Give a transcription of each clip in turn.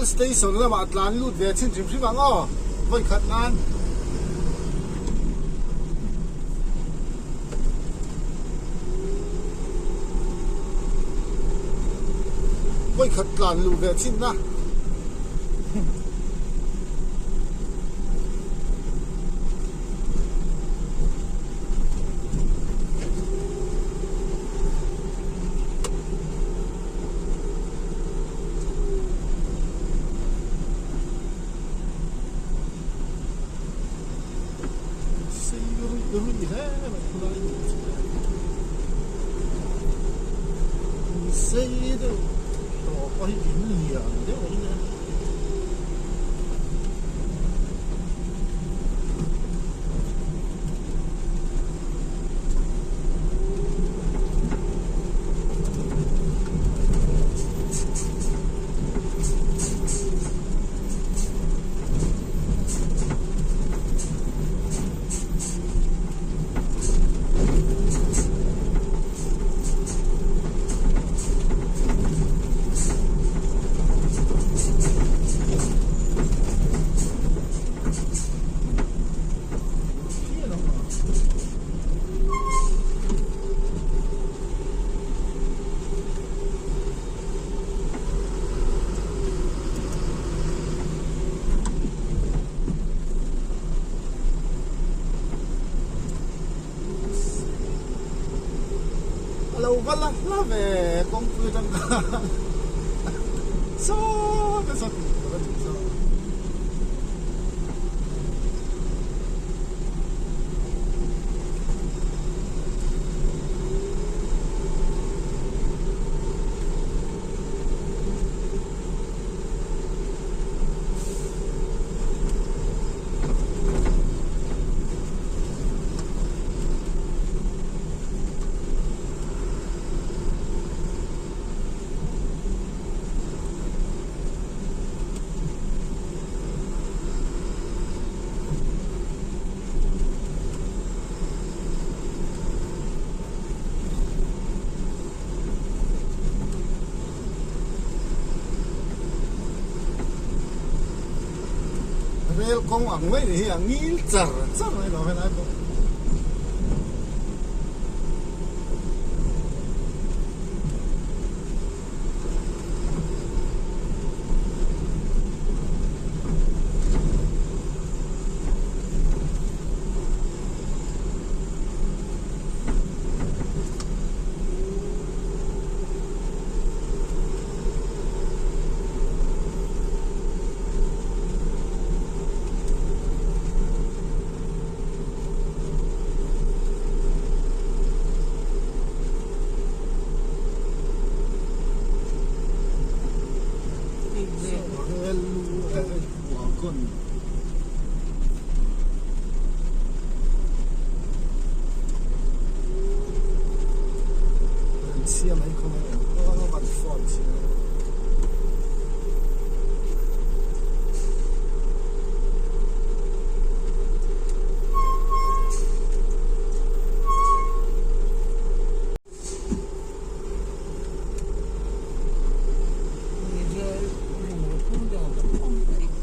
Rel station lamah tlan lut ve chhin hrim hrim ang aw vawi khat nan. Vawi khat tlan luh ve chhin na. Sei ruih ruih hle mai khulai duh chu in sei deuh tawh pawh hi in lian deuh a ni a. A lo va la hla ve kawngpui atang khan saw nasa tih tur a nih zawk. Rel kawng ang mai ni hi a ngil char char mai lo helai pawh.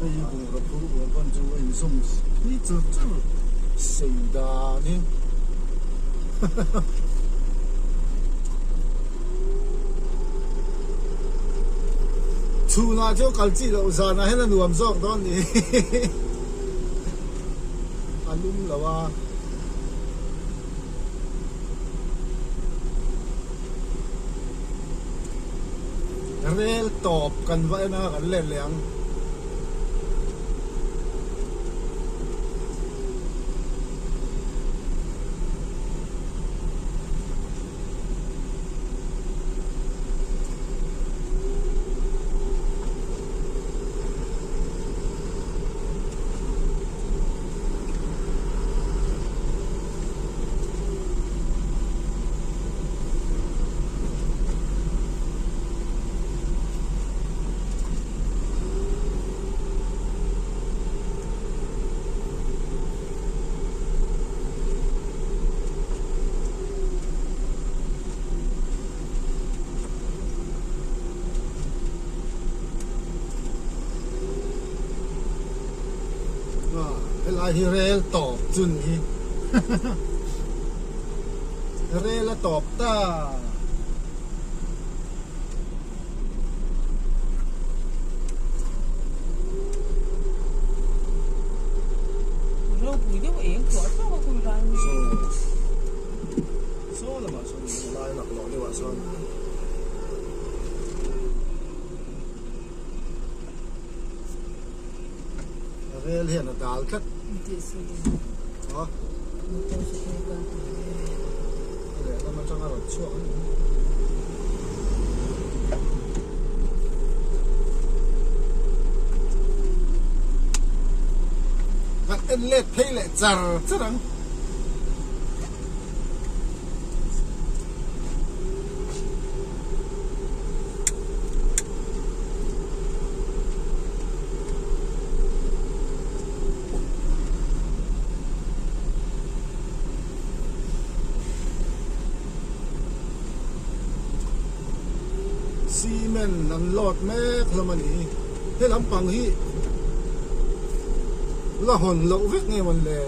Hei bungraw phur wagon chu a inzawm thui chur chur sei danin chhunah chuan kal chi loh zanah hian a nuam zawk dawn ni a lum lo a. Rel tawp kan va en a kan let leh ang. Helai hi rel tawp chun hi rel a tawp ta. Ropui deuh eng tluah tluah a kul lai ni. Saw lamah sawn lai laklawh deuhah sawn. Rel hian a dal tlat. Aw. Lehlam atanga rawn chhuak a ni. Kan en let phei leh char char ang. Cement an load mek hlawm a ni. He lampang hi la hawn loh vek nge mawn le?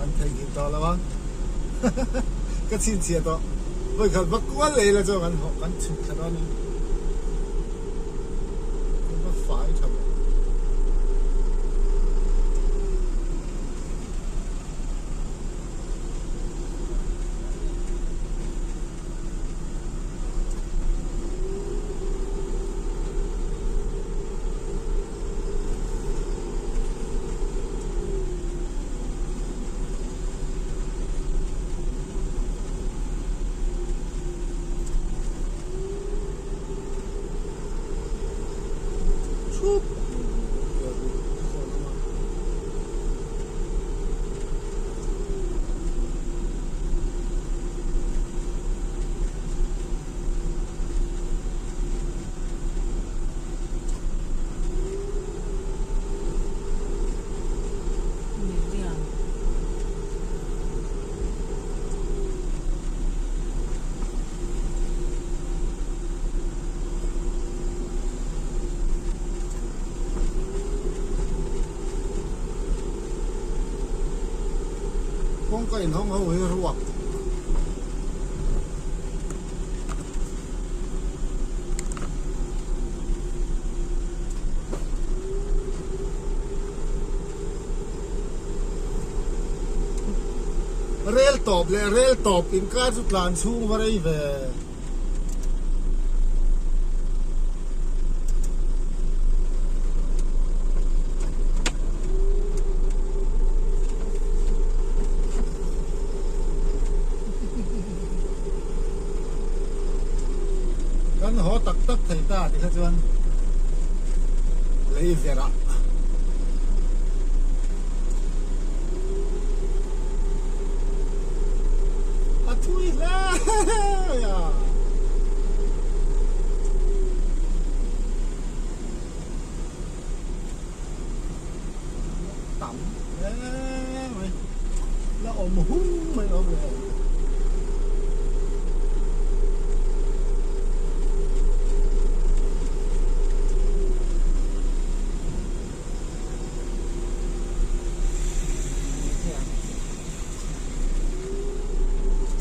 An theihnghilh tawh lo ang ka chhinchhiah tawh vawikhat va kual leh ila chuan kan hawh kan chhuk thla dawn a ni va fai tha bawk. Thup Kawngka inhawng ho hi ruak. Rel tawp leh rel tawp inkar chu tlan chhung va rei ve. Kan haw tak tak thei ta ti kha chuan lei verh ah a thui hle mai a. Tam hle mai la awm hung mai lo le.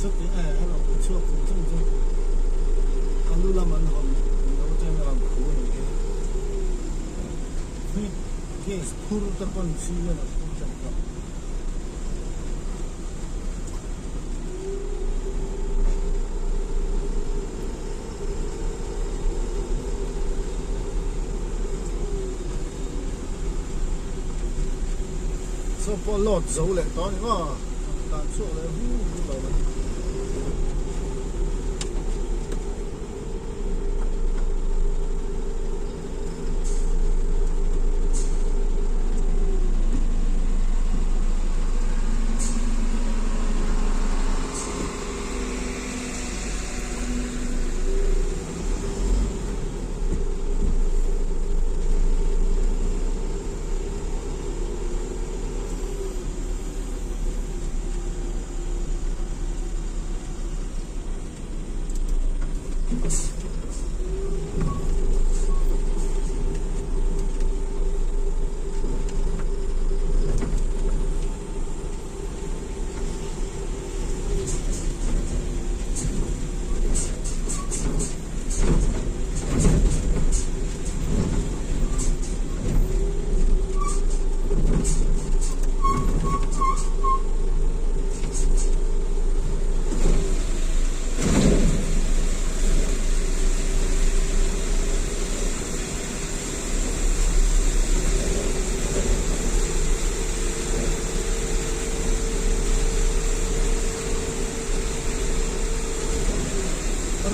Chuti e a lo chhuak chung chung chu a lu lam an hawn lo chen a rawn khu a nih hi. Gas phur te pawn cement a phur teuh tawh. Saw pawh load zo leh tawh a ni maw dan chhuak leh hu hu lo a ni.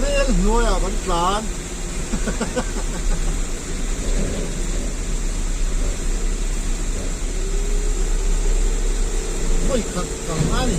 Rel hnuaiah kan tlan. Vawi khat kal a ni.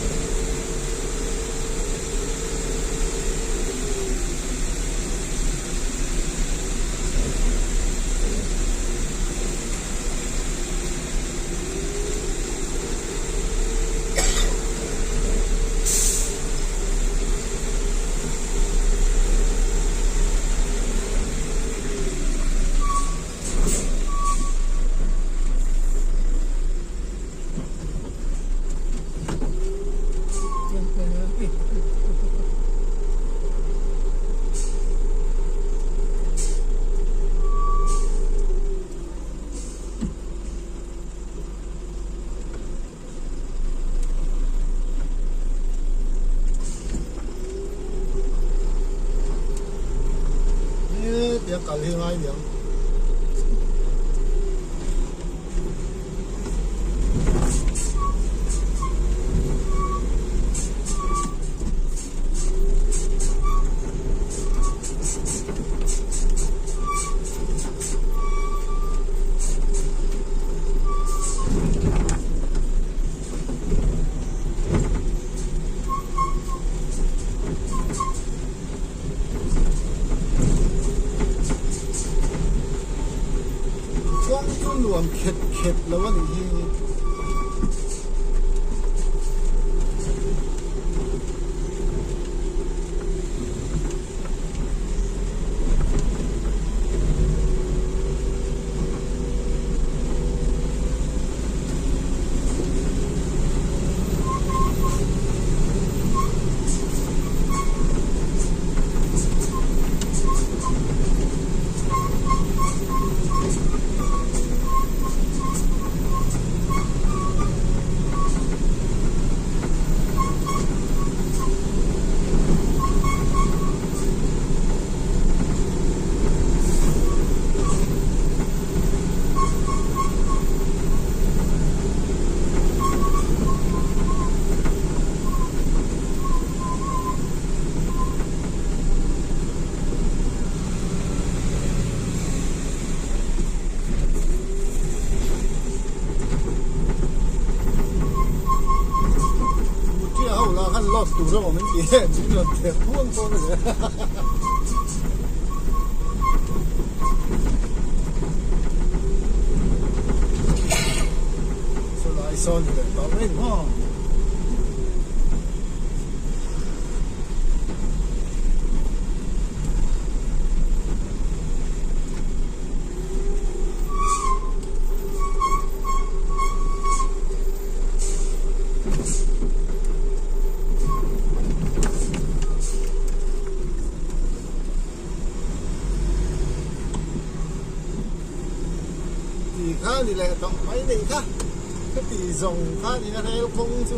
Hetia kal hi ngai niang. Kawng chu nuam khet khet lo a nih hi. Mutia ho lah khan load tur emaw min ti em min rawn thek phuang pawh na zel. Chulai sawn ni leh tawh mai maw. Ti kha ni leh tawh mai nei kha ka ti zawng kha ni a rel kawng chu.